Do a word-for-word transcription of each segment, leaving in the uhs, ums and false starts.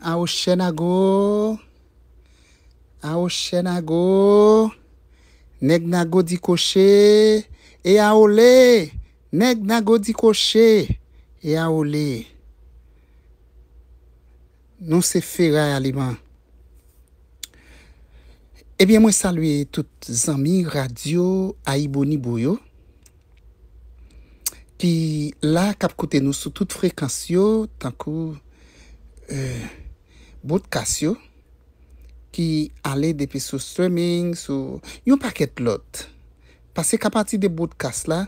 Awochè Nago, Awochè Nago, nèg Nago di koche, e a ole, nèg Nago di koche, e a ole. Nou se Feray Aliman. Ebyen, mwen salye tout zanmi radyo Ayibonibo yo ki la, k ap koute nou sou tout frekans yo, tankou, eh, broadcast yo, ki ale depi sou streaming, sou yon pakèt lòt. Paske a pati de broadcast la,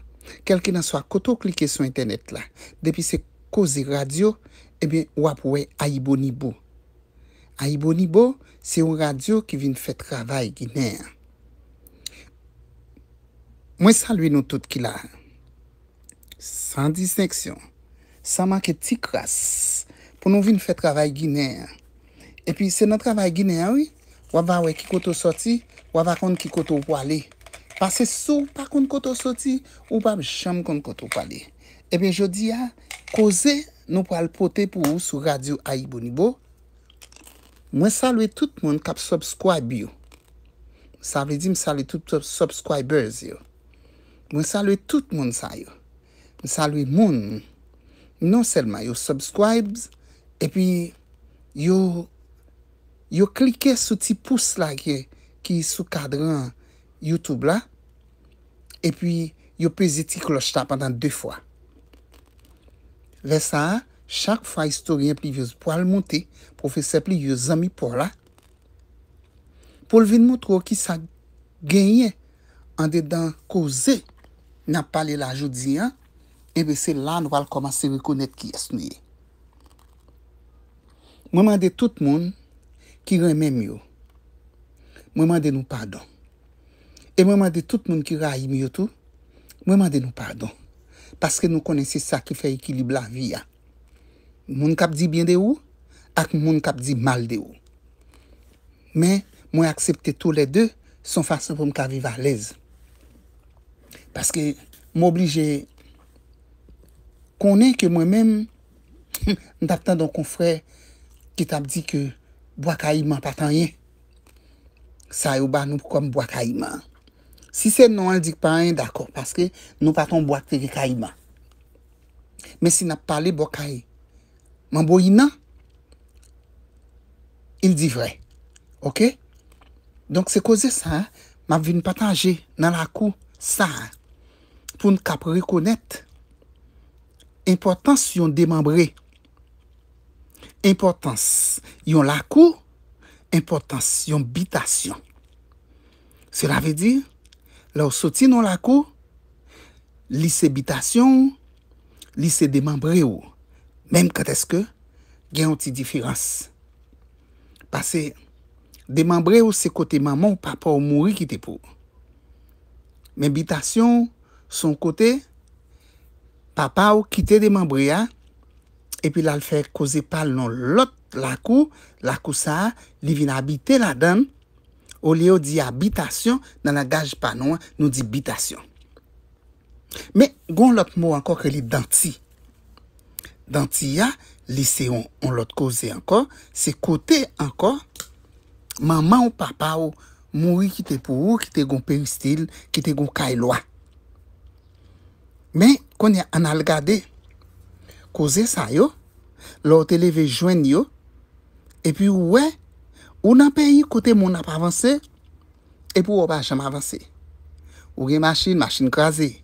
kèlkelanswa kote w klike sou entènèt la, depi se koze radyo, ebyen, w ap wè Ayibonibo. Ayibonibo, se yon radyo ki vin fè travay Ginen an. Mwen salye nou tout ki la, san distenksyon, san manke ti kras, pou nou vin fè travay Ginen an. Epi se nan travay Ginen an, wi, w ap va wè ki kote w sòti, w ap va konn ki kote w pwale. Paske si w pa konn kote w sòti, ou p ap janm konn kote w pwale. Ebyen, jodi a, koze nou pral pote pou ou sou radyo Ayibonibo. Mwen salye tout moun k ap subscribe yo. Sa vle di m salye tout sub-, subscribers yo. Mwen salye tout moun sa yo. M salye moun. Non sèlman yo subscribes, epi yo, yo klike sou ti pous la ki, ki sou kadran YouTube la, epi yo peze ti klòch la pandan de fwa. Lè sa a, chak fwa istoryen Plivyòz pral monte, pwofesè Plivyòz, zanmi pa w la, pou l vin montre w kisa genyen andedan koze n ap pale la jodi a, ebyen, se la nou pral kòmanse rekonèt kiyès nou ye. Mwen mande tout moun ki renmen m yo, mwen mande nou padon. E mwen mande tout moun ki rayi m yo tou, mwen mande nou padon. Paske nou konnen se sa ki fè ekilib lavi a. Moun k ap di byen de ou, ak moun k ap di mal de ou. Men, mwen aksepte toulède, se yon fason pou m ka viv alèz. Paske m oblije konnen ke mwen menm, m t ap tande yon konfrè ki t ap di ke Bwa Kayiman pa t anyen. Sa yo ba nou kòm Bwa Kayiman. Si se non an l di k pa anyen, dakò, paske nou pa t yon bwa k te gen kayiman. Men si n ap pale bò kay Manbo Inan, il di vrè. Oke? Donk, se koze sa a m ap vin pataje nan lakou sa a, pou n k ap rekonèt enpòtans yon demanbre, enpòtans yon lakou, enpòtans yon bitasyon. Sela vle di, lè w soti nan yon lakou, li se bitasyon w, li se demanbre w. Menm kantèske gen yon ti diferans. Paske demanbre w se kote manman w, papa w mouri kite pou ou. Men bitasyon w se yon kote papa w kite demanbre a, epi l al fè koze pa l nan lòt lakou, lakou sa a, li vin abite ladan l, olye yo di abitasyon, nan langaj pa nou an, nou di bitasyon. Men, gen yon lòt mo ankò ki rele danti. Danti a, li se yon, yon lòt koze ankò, se kote ankò manman w, papa w mouri kite pou ou, kite gen yon peristil, kite gen yon kay lwa. Men, kounye a, ann al gade koze sa yo, lè w te leve jwenn yo, epi ou wè, ou nan peyi kote moun ap avanse, epi ou wè w pa janm avanse. Ou gen machin, machin kraze.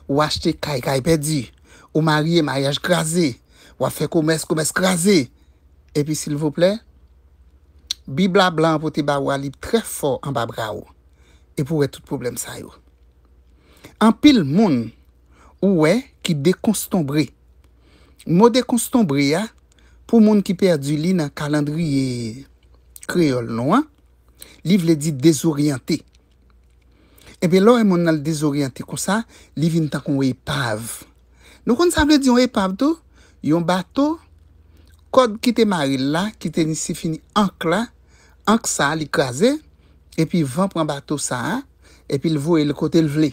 Ou achte kay, kay pèdi. Ou marye, maryaj kraze. W ap fè komès, komès kraze. Epi, silvouplè, Bib la blan an pote ba ou a, li trè fò anba bra ou. Epi ou wè tout pwoblèm sa yo. Anpil moun ou wè ki dekonstonbre. Mo dekonstonbre a, pou moun ki pèdi li nan kalandriye kreyòl nou an, li vle di dezoryante. Ebyen, lè w wè moun nan l dezoryante konsa, li vin tankou yon epav. Nou konn sa vle di yon epav tou? Yon bato, kòd ki te mare l la, ki te ni si fini ank la, ank sa a, li kraze, epi van pran bato sa a, epi l voye l kote l vle.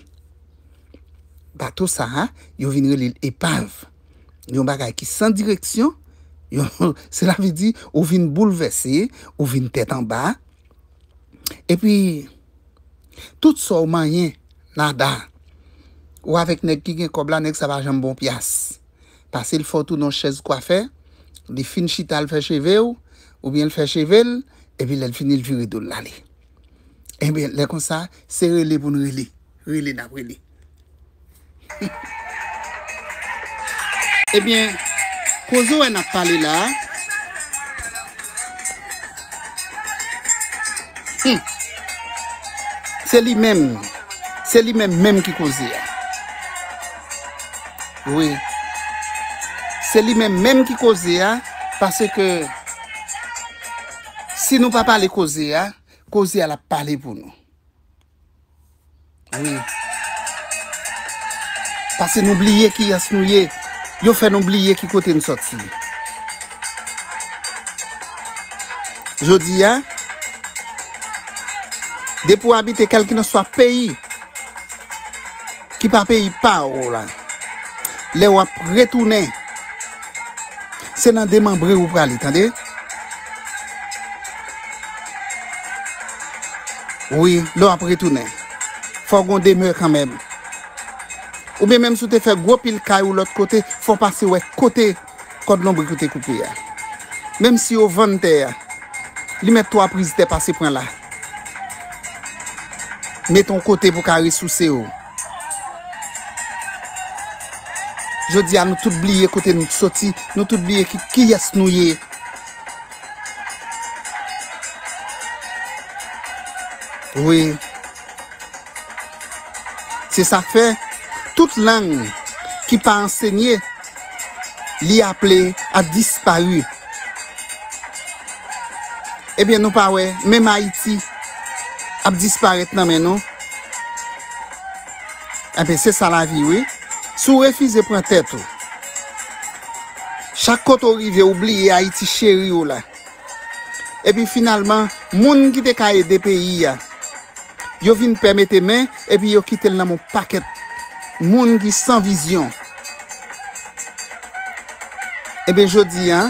Bato sa a, yo vin rele l epav. Yon bagay ki san direksyon, Yo, sela vle di, ou vin boulvèse, ou vin tèt anba. Epi, tout sa w manyen, nada. Ou avèk nèg ki gen kòb la, nèg sa pa janm ba w pyas. Pase l fè w tounen yon chèz kwafè, li fin chita, l fè cheve w, oubyen l fè cheve l, epi lè l fini, l vire do l, l ale. Ebyen, lè konsa, se rele pou n rele. Rele n ap rele. Ebyen, koze w wè n ap pale la a, hmm, se li menm. Se li menm menm ki koze a. Wi. Se li menm menm ki koze a, paske si nou pa pale koze a, koze a l ap pale pou nou. Wi. Paske nou bliye kiyès nou ye. Yo fè nou bliye ki kote n sòti. Jodi a, depi w abite kèlkenswa peyi ki pa peyi pa w la, lè w ap retounen, se nan demanbre ou prale, tande? Wi, lè w ap retounen, fò w gen yon demè kanmenm. Oubyen menm si w te fè gwo pil kay ou lòt kote, fò w pase wè kote kòd lonbrik ou te koupe a. Menm si yo vann tè a, li mèt twa priz tè pase pran la. Mete yon kote pou w ka resouse w. Jodi a, nou tout bliye kote nou soti, nou tout bliye ki, kiyès nou ye. Wi. Se sa k fè, tout lang ki pa ansenye, li aple a dispari. Ebyen, nou pa wè, menm Ayiti ap disparèt nan men nou. Enben, se sa lavi, wi. Si w refize pran tèt ou, chak kote w rive, w bliye Ayiti cheri w la. Epi finalman, moun ki te ka ede peyi a, yo vin pè mete men, epi yo kite l nan men yon pakèt moun ki san vizyon. Ebyen, jodi a,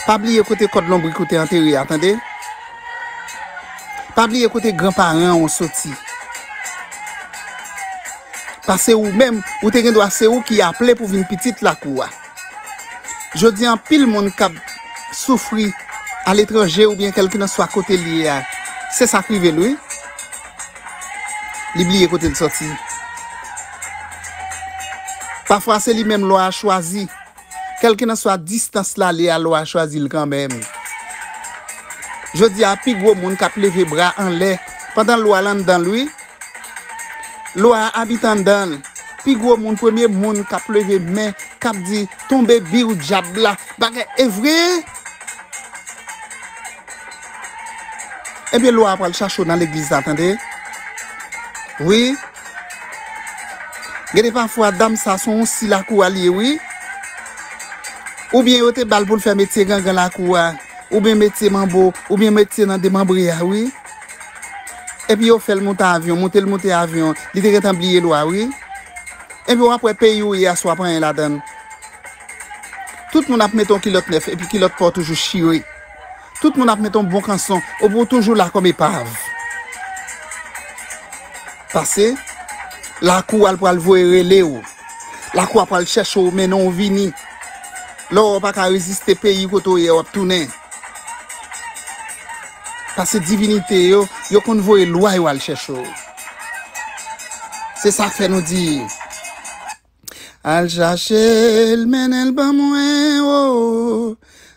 pa bliye kote kòd lonbrik ou te antere a, tande? Pa bliye kote granparan w soti. Paske ou menm, ou te gen dwa se ou ki aple pou vin pitit lakou a. Jodi a, anpil moun k ap soufri aletranje oubyen kèlkenswa kote l ye a, se sa k rive l, wi. Li bliye kote l sòti. Pafwa, se li menm lwa a chwazi. Kèlkenswa distans l ale a, lwa a chwazi l kanmenm. Jodi a, pi gwo moun k ap leve bra anlè, pandan lwa l anndan l, wi. Lwa a abite anndan l. Pi gwo moun, premye moun k ap leve men, k ap di, "Tonbe biw dyab la." Bagay, e vre? Ebyen, lwa a pral chache w nan legliz la, tande? Wi. Gen de pafwa, dam sa, se yon si lakou a l ye, wi. Oubyen yo te ba l pou l fè metye gangan lakou a, oubyen metye manbo, oubyen metye nan demanbre a, wi. Epi yo fè l monte avyon, monte l monte avyon, li te gentan bliye lwa, wi. Epi w ap wè peyi w ye a, si w ap anyen ladan l. Tout moun ap mete yon kilòt nèf, epi kilòt pa w toujou chire. Tout moun ap mete yon bon kanson, epi w toujou la kòm epav. Pase, lakou a l pral voye rele w. Lakou a pral chèche w, mennen w vini. Lè w pa ka reziste peyi kote w ye, w ap tounen. Pase divinite yo, yo konn voye lwa yo al chèche w. Se sa k fè nou di, al chache l, mennen l ban mwen, o.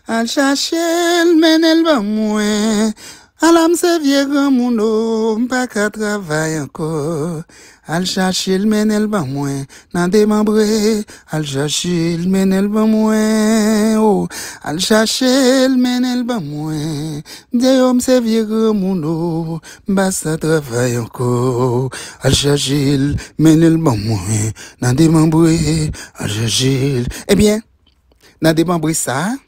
Al chache l, mennen l ban mwen. Ala m se vye granmoun, o, m pa ka travay ankò. Al chache l, mennen l ban mwen nan demanbre. Al chache l, mennen l ban mwen, o. Al chache l, mennen l ban mwen. Deyò m se vye granmoun, o. M pa sa travay ankò. Al chache l, mennen l ban mwen nan demanbre. Al chache l. Ebyen, nan demanbre sa a,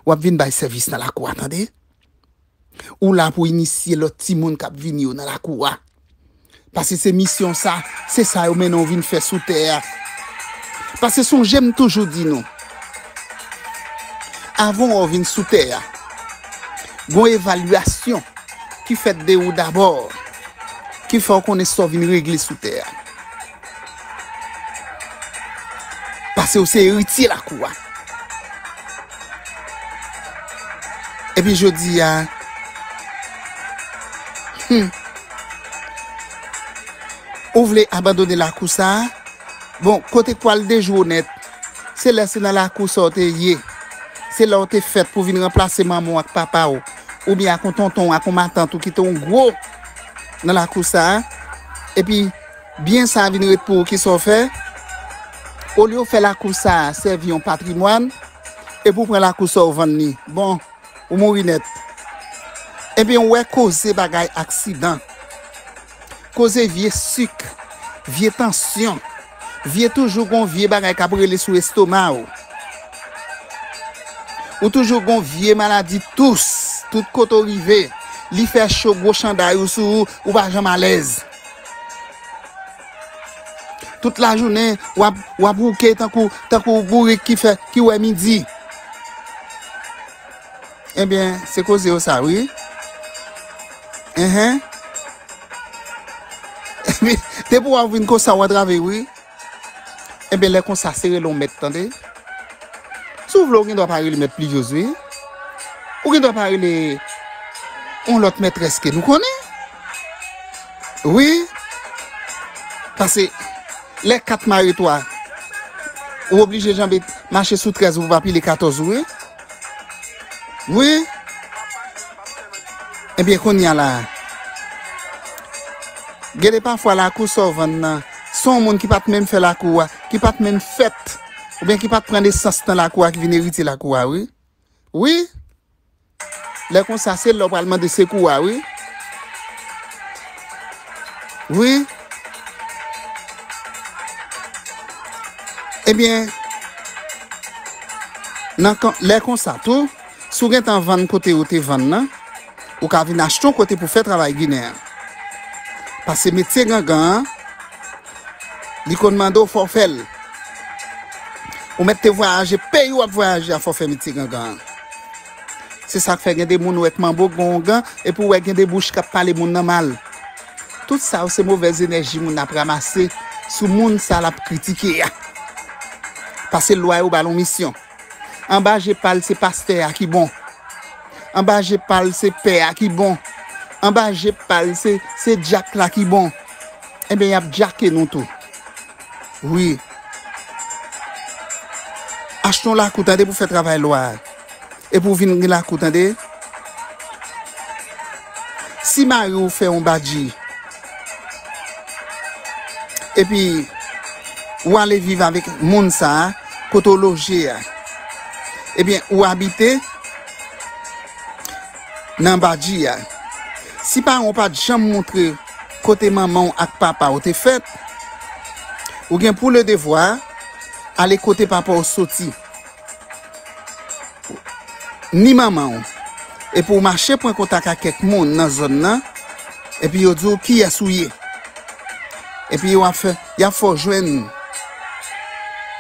w ap vin bay sèvis nan lakou a, tande? Ou la pou inisye lòt timoun k ap vini yo nan lakou a. Paske se misyon sa, se sa yo mennen w vin fè sou tè a. Paske sonje m toujou di nou, Avan w vin sou tè a, gon evalyasyon ki fèt de ou dabò, ki fè w konnen sa w vin regle sou tè a. Paske w se eritye lakou a. Epi jodi a, hmm, ou vle abandone lakou sa a? Bon, kote k pral dejwe w nèt, se lè se nan lakou sa w te ye. Se lè w te fèt pou vin ranplase manman w ak papa w, oubyen ak yon tonton w, ak yon matant ou ki te yon gwo nan lakou sa a. Epi, byen sa a vin ret pou ou, kisa w fè? Olye w fè lakou sa a sèvi yon patrimwàn, epi w pran lakou sa w vann li. Bon, ou mouri nèt. Ebyen, w wè koze bagay aksidan. Koze vye sik, vye tansyon, vye toujou gon vye bagay k ap rele sou estoma w. Ou toujou gon vye maladi tous, tout kote w rive, li fè cho, gwo chanday ou sou ou, ou pa janm alèz. Tout lajounen, w ap, w ap wouke tankou, tankou bourik ki fè, ki wè midi. Ebyen, se koze yo sa, wi. Enhen. Depi w ap vin konsa, w antrave, wi. Ebyen, lè konsa, se rele yon mèt, tande. Si w vle, ou gen dwa pa rele mèt Plivyòz, wi. Ou gen dwa pa rele yon lòt mètrès ke nou konnen. Wi. Paske lè kat mare twa, ou oblije janbe mache sou trèz ou pou pa pile katòz ou, wi. Wi. Ebyen, kounye a la, gen de pafwa lakou sa w vann nan, se yon moun ki pa t menm fè lakou a, ki pa t menm fèt, oubyen ki pa t pran nesans nan lakou a, ki vin eritye lakou a, wi. Wi. Lè konsa, se lè w pral mande sekou a, wi. Wi. Ebyen, nan kan, lè konsa tou, si w gentan vann kote ou te vann nan, ou ka vin achte yon kote pou fè travay ginen an. Paske metye gangan an, li konn mande w fò w fè l. Ou mèt te vwayaje peyi w ap vwayaje a, fò w fè metye gangan an. Se sa k fè gen de moun ou wè k manbo gon ongan, epi ou wè gen de bouch k ap pale moun nan mal. Tout sa yo se movèz enèji moun ap ranmase sou moun sa l ap kritike a. Paske lwa yo ba l yon misyon. Anba je pa l se pastè a ki bon. Anba je pa l se pè a ki bon. Anba je pa l se, se dyak la ki bon. Ebyen, y ap djake nou tou. Wi. Achte yon lakou, tande, pou fè travay lwa a. Epi w vin gen lakou, tande. Si mari w fè yon badji, epi w ale viv avèk moun sa a, kote w loje a, ebyen, ou abite nan badji a. Si paran w pa t janm montre kote manman w ak papa w te fèt, ou gen pou le devwa ale kote papa w soti, ni manman w, epi w mache pran kontak ak kèk moun nan zòn nan, epi yo di w kiyès ou ye. Epi yo ap fè, y ap fè w jwenn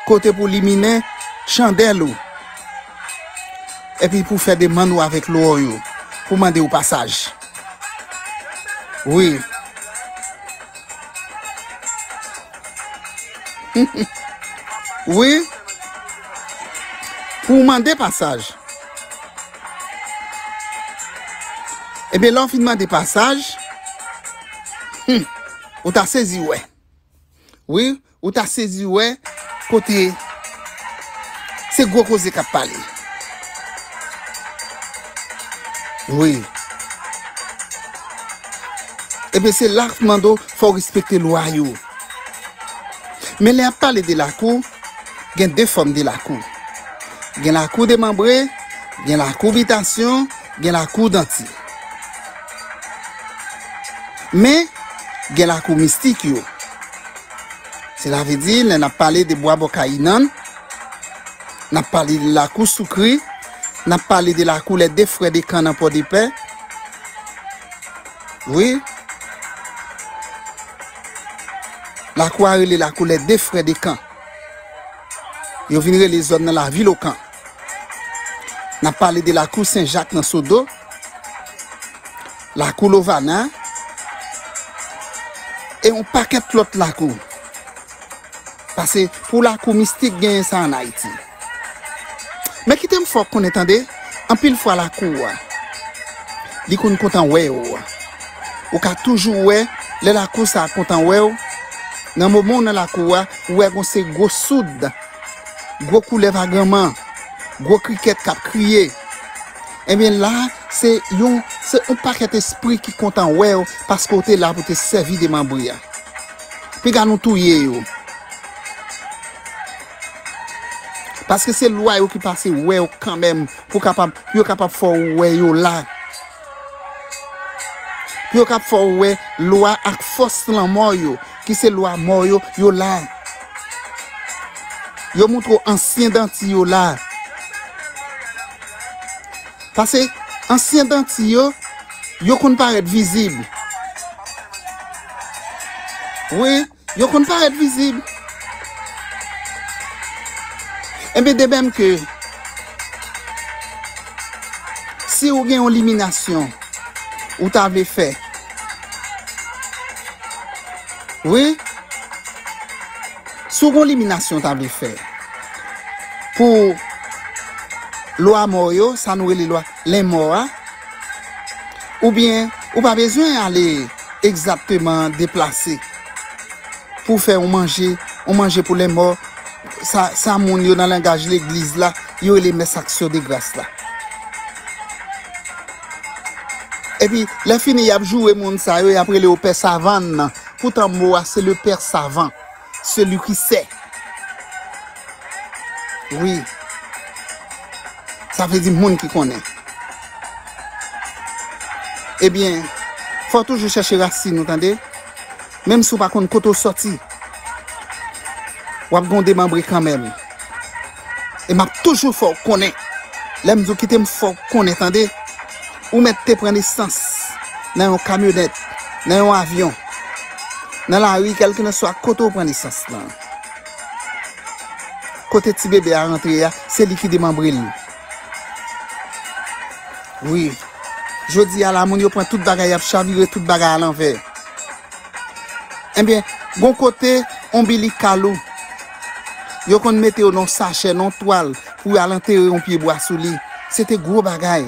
kote pou liminen chandèl ou, epi pou fè demann ou avèk lwa yo, pou mande w pasaj. Wi. Wi. Pou w mande pasaj. Ebyen, lè w fin mande pasaj, hmm, ou ta sezi wè. Wi, ou ta sezi wè kote se gwo koze k ap pale. Wi. Ebyen, se la k mande w fò w respekte lwa yo. Men lè y ap pale de lakou, gen de fòm de lakou. Gen lakou demanbre, gen lakou bitasyon, gen lakou danti. Men, gen lakou mistik yo. Sela vle di, lè n ap pale de bwa bò kay Inan, n ap pale de lakou Soukri, n ap pale de lakou lè de frè de Kan nan Pòdepè. Wi. Lakou a rele lakou lè de frè de Kan. Yo vin rele zòn nan lavil Okan. N ap pale de lakou Sen Jak nan Sodo, lakou Lovana, e yon pakèt lòt lakou. Pase pou lakou mistik genyen sa ann Ayiti. Men kite m fè w konnen tande, anpil fwa lakou a, li konn kontan wè w. Ou ka toujou wè, lè lakou sa a kontan wè w, nan moman w nan lakou a, ou wè gon se gwo soud, gwo koulèv agranman, gwo krikèt k ap kriye. Ebyen la, se yon, se yon pakèt espri ki kontan wè w paske w te la pou te sèvi demanbre a. Piga nou touye yo. Paske se lwa yo ki pase wè w kanmenm pou kapab, pou yo kapab fè w wè yo la. Pou yo kapab fè w wè lwa ak fòs lanmò yo, ki se lwa mò yo, yo la. Yo montre w ansyen danti yo la. Pase ansyen danti yo, yo konn parèt vizib. Wi, yo konn parèt vizib. Enben, de menm ke si ou gen yon liminasyon ou ta vle fè, wi, si w gen yon liminasyon w ta vle fè pou lwa mò yo, sa nou rele lwa lenmò a, oubyen ou pa bezwen ale egzakteman deplase pou fè yon manje, yon manje pou lenmò, sa, sa moun yo nan langaj legliz la, yo rele mès aksyon de gras la. Epi, lè fini, y ap joure moun sa yo, y ap rele yo pè savann nan. Poutan mo a, se le pè savan, celui qui sait. Wi. Sa vle di moun ki konnen. Ebyen, fò w toujou chèche rasin ou, tande? Menm si w pa konn kote w sòti, w ap gen yon demanbre kanmenm. E m ap toujou fè w konnen. Lè m di w kite m fè w konnen, tande? Ou mèt te pran nesans nan yon kamyonèt, nan yon avyon, nan lari, kèlkelanswa kote w pran nesans lan. Kote ti bebe a rantre a, se li ki demanbre l. Wi. Jodi a la, moun yo pran tout bagay, y ap chavire tout bagay alanvè. Ebyen, gon kote onbilikal ou, yo konn mete yo nan yon sachè, nan yon twal, pou y al antere yon pye bwa sou li. Se te gwo bagay.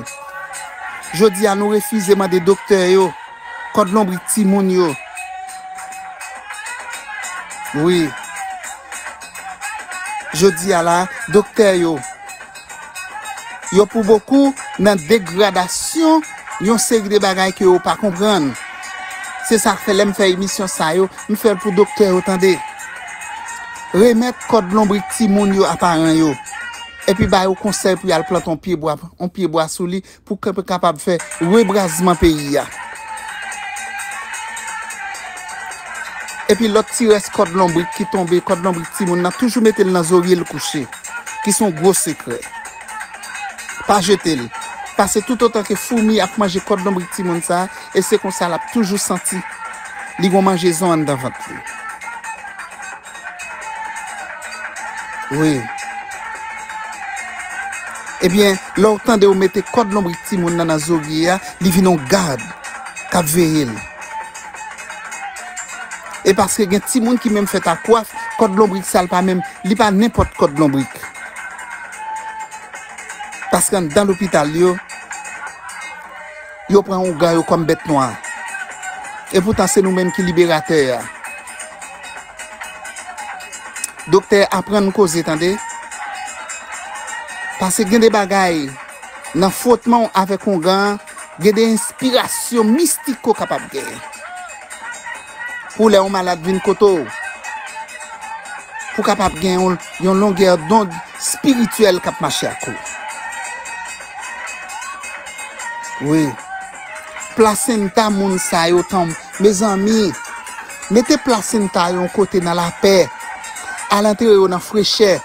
Jodi a, nou refize mande doktè yo kòd lonbrik timoun yo. Wi. Jodi a la, doktè yo, yo pou bokou nan degradasyon yon seri de bagay ke yo pa konprann. Se sa k fè lè m fè emisyon sa yo, m fè l pou doktè yo tande. Remèt kòd lonbrik timoun yo a paran yo. Epi ba yo konsèy pou y al plante yon pye bwa, yon pye bwa sou li pou k-, kapab fè rebrazman peyi a. Epi lòt ti rès kòd lonbrik ki tonbe, kòd lonbrik timoun nan, toujou mete l nan zorye l kouche, ki se yon gwo sekrè. Pa jete l. Pase toutotan ke foumi ap manje kòd lonbrik timoun sa a, e se konsa l ap toujou santi li gon manjezon anndan vant li. Wi. Ebyen, lè w tande yo mete kòd lonbrik timoun nan nan zorye a, li vin yon gad k ap veye l. E paske gen timoun ki menm fèt ak waf, kòd lonbrik sa l pa menm, li pa nenpòt kòd lonbrik. Paske anndan lopital yo, yo pran ougan yo kòm bèt nwa. E poutan se nou menm ki liberatè a. Doktè, aprann koze, tande. Pase gen de bagay, nan fwotman w avèk ougan an, gen de enspirasyon mistik ke w kapab genyen. Pou lè yon malad vin kote w, pou kapab gen yon, yon longè dond espirityèl k ap mache ak ou. Wi. Plasenta moun sa yo tanm, mezanmi, mete plasenta yo yon kote nan lapè. Al antere yo nan frechè.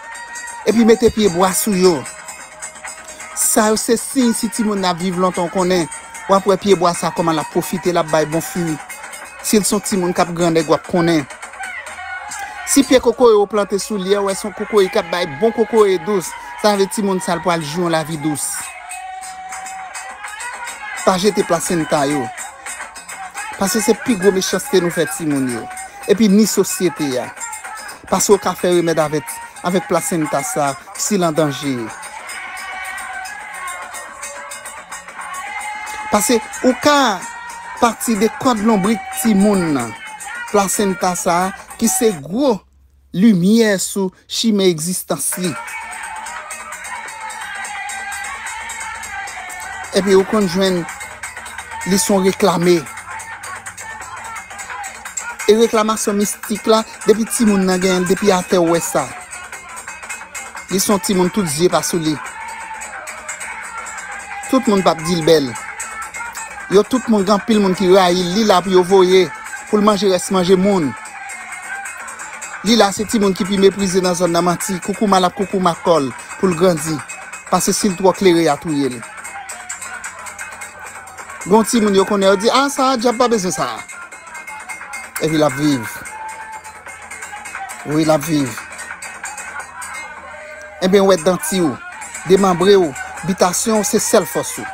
Epi mete pye bwa sou yo. Sa yo se siy si timoun nan ap viv lontan, w konnen. W ap wè pye bwa sa kòman l ap pwofite, l ap bay bon fwi. Si l se yon timoun k ap grannèg, w ap konnen. Si pye kokoye w plante sou li a, w wè se yon kokoye k ap bay bon kokoye dous, sa vle timoun sa l pral jwi yon lavi dous. Pa jete plasenta yo. Paske se pi gwo mechanste nou fè timoun yo. Epi ni sosyete a. Paske w ka fè remèd avèk, avèk plasenta sa, si l an danje. Paske ou ka pati de kòd lonbrik timoun nan. Plasenta sa, ki se gwo limyè sou chimen egzistans li. Epi ou konn jwenn li se yon reklame. E reklamasyon mistik la, depi timoun nan genyen l, depi atè ou wè sa. Li se yon timoun tout zye pa sou li. Tout moun p ap di l bèl. Yo tout moun, gen anpil moun ki rayi l, li la pou yo voye, pou l manje rès manje moun. Li la se timoun ki pi meprize nan zòn nan, manti, koukouma l ap koukouma kò l pou l grandi. Paske si l twò klere, y a touye l. Gon timoun yo konnen, yo di, "A, sa a, dyab pa bezwen sa a." Epi l ap viv. Wi, l ap viv. Ebyen, w wè danti w, demanbre w, bitasyon w, se sèl fòs ou.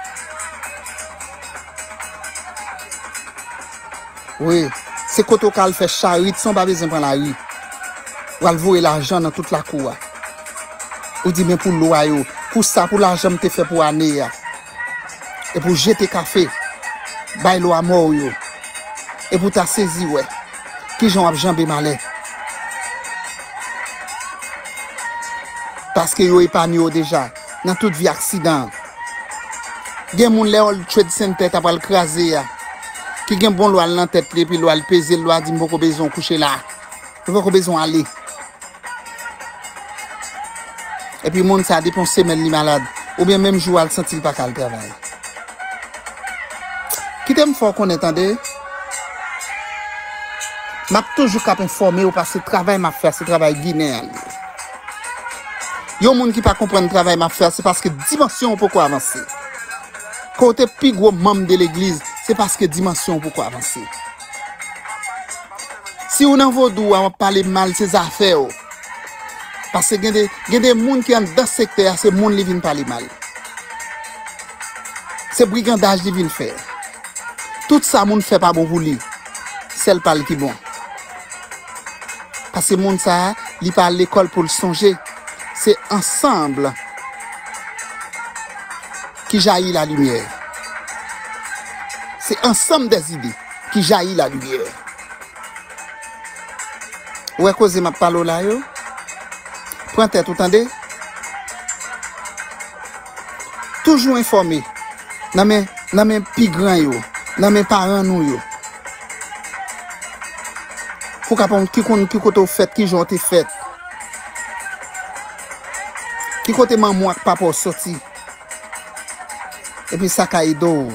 Wi, se kote w ka al fè charit san w pa bezwen pran lari. W al voye lajan nan tout lakou a. Ou di, "Men pou lwa yo, pou sa, pou lajan m te fè pou ane a." Epi w jete kafe, bay lwa mò w yo. Epi w ta sezi wè kijan w ap janbe malè. Paske yo epanye w deja nan tout vye aksidan an. Gen moun lè World Trade Center ta pral kraze a, ki gen bon lwa l nan tèt li, epi lwa l peze l, lwa di, "M poko bezwen w kouche la. M poko bezwen w ale." Epi moun sa depi yon semèn li malad, oubyen menm jou a l santi l pa ka al travay. Kite m fè w konnen, tande. M ap toujou k ap enfòme w paske travay m ap fè a se travay Ginen an li ye. Yon moun ki pa konprann travay m ap fè a, se paske dimansyon w poko avanse. Kote pi gwo manm de legliz, se paske dimansyon w poko avanse. Si w nan vodou a, w ap pale mal, se zafè w. Paske gen de, gen de moun ki anndan sektè a, se moun li vin pale mal. Se brigandaj li vin fè. Tout sa moun fè pa bon pou li. Sèl pa l ki bon. Paske moun sa a, li pa al lekòl pou l sonje. Se ansanm ki jayi lalimyè. Se ansanm dèzide ki jayi lalimyè. Ou wè koze m ap pale w la yo? Pran tèt ou, tande. Toujou enfòme nan men, nan men pi gran yo, nan men paran nou yo. Pou w ka konn ki konn ki kote w fèt, ki jan w te fèt. Ki kote manman w ak papa w soti. Epi sa ka ede w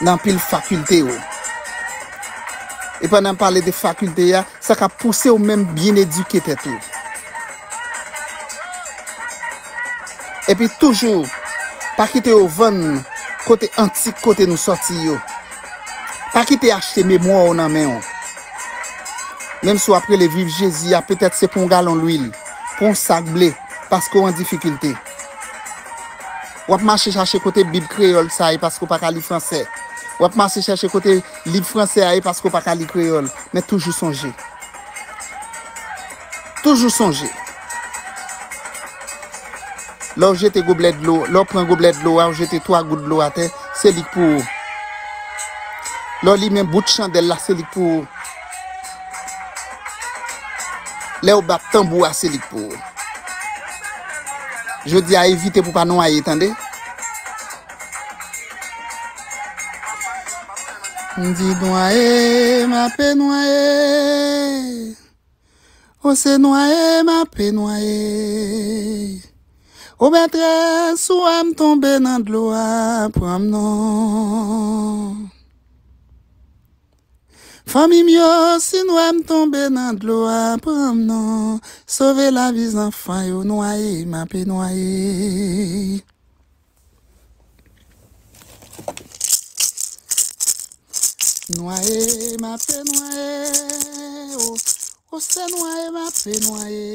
nan anpil fakilte yo. E pandan m pale de fakilte a, sa ka pouse w menm byen edike tèt ou. Epi toujou, pa kite yo vann kote antik kote nou sòti yo. Pa kite achte memwa w nan men w. Menm si w ap rele Viv Jezi a, petèt se pou yon galon lwil, pou yon sak ble, paske w an difikilte. W ap mache chache kote Bib kreyòl sa a ye paske w pa ka li fransè. W ap mache chache kote liv fransè a ye paske w pa ka li kreyòl. Men toujou sonje. Toujou sonje. Lè w jete goblè dlo, lè w pran goblè dlo a, w jete twa gout dlo atè, se li k pou ou. Lè w limen bout chandèl la, se li k pou ou. Lè w bat tanbou a, se li k pou ou. Jodi a, evite pou w pa nwaye, tande? M di nwaye, m ape nwaye. O se nwaye, m ape nwaye. O mètrès, ou wè m tonbe nan dlo a, pran m non. Fanmi m yo, si n wè m tonbe nan dlo a, pran m non. Sove lavi zanfan yo, nwaye, m ape nwaye. Nwaye, m ape nwaye, o, o se nwaye, m ape nwaye.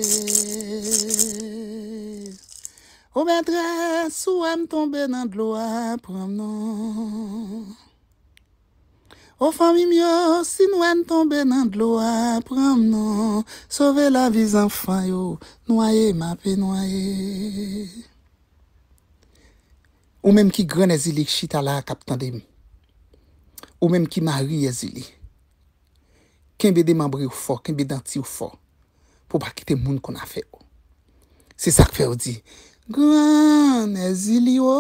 O mètrès, ou wè m tonbe nan dlo a, pran m non. O fanmi m yo, si n wè n tonbe nan dlo a, pran m non. Sove lavi zanfan yo, nwaye m ape nwaye. Ou menm ki grann Èzili k chita la a k ap tande m. Ou menm ki mari Èzili. Kenbe demanbre w fò, kenbe danti w fò. Pou w pa kite moun konn afè w. Se sa k fè yo di, grann Èzili wo.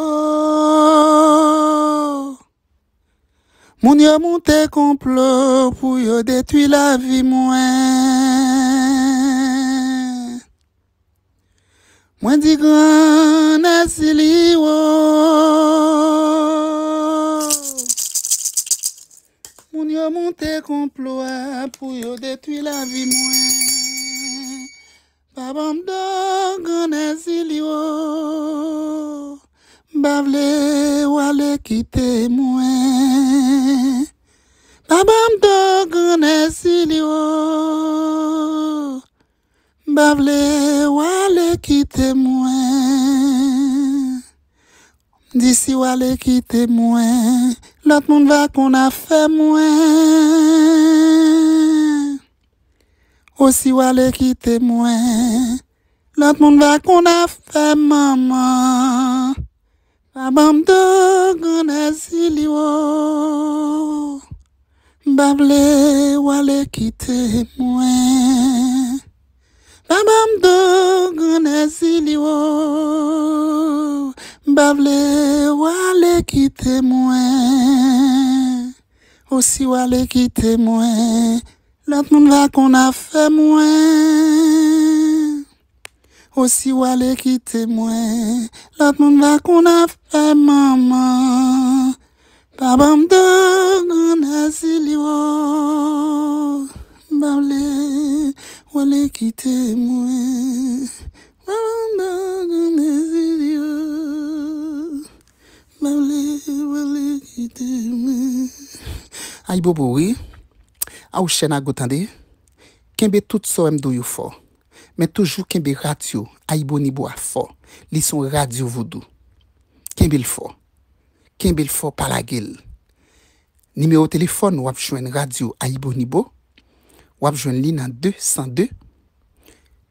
Moun yo moute konplo pou yo detwi lavi mwen. Mwen di grann Èzili wo. Moun yo moute konplo a pou yo detwi lavi mwen. Pa ban m do grann Èzili wo. M pa vle w ale kite mwen. Pa ban m do grann Èzili wo. M pa vle w ale kite mwen. M di si w ale kite mwen, lòt moun va konn afè mwen. O si w ale kite mwen, lòt moun va konn afè manman. Pa ban m do grann Èzili wo. M pa vle w ale kite mwen. Pa ban m do grann Èzili wo. M pa vle w ale kite mwen. O si w ale kite mwen, lòt moun va konn afè mwen. O si w ale kite mwen, lòt moun va konn afè manman. Pa ban m do grann Èzili wo. M pa vle w ale kite mwen. Pa ban m do grann Èzili wo. M pa vle w ale kite mwen. Ayibobo wi. A w chèn a go tande. Kenbe tout sa w wè m di w yo fò. Men toujou kenbe radyo Ayibonibo a fò. Li se yon radyo vodou. Kenbe l fò. Kenbe l fò, pa lage l. Nimewo telefòn w ap jwenn radyo Ayibonibo. W ap jwenn li nan de san de,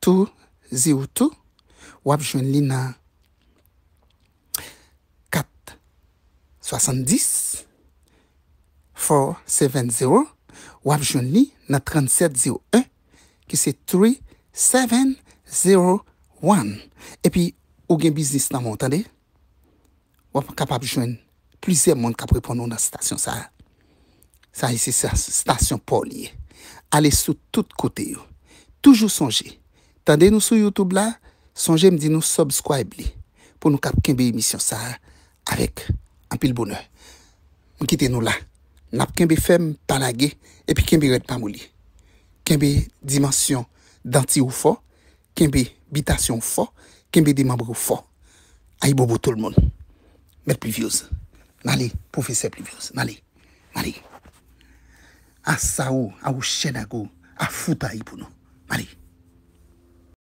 two zero two. W ap jwenn li nan kat swasanndis, four seven zero. W ap jwenn li nan trannsèt zewo en, ki se three seven zero one. Epi, ou gen biznis nan men w, tande? W ap kapab jwenn plizyè moun k ap reponn ou nan stasyon sa a. Sa a se sa, stasyon pa w li ye. Ale sou tout kote yo. Toujou sonje, tande nou sou YouTube la, sonje m di nou subscribe li pou nou kab kenbe emisyon sa a avèk anpil bonè. M kite nou la. N ap kenbe fèm, pa lage, epi kenbe rèd pa moli. Kenbe dimansyon danti w fò, kenbe bitasyon w fò, kenbe demanbre w fò. Ayibobo tout moun. Mèt Plivyòz. N ale, pwofesè Plivyòz. N ale. N ale. Asawo, awo chènago, a foutay pou nou. N ale.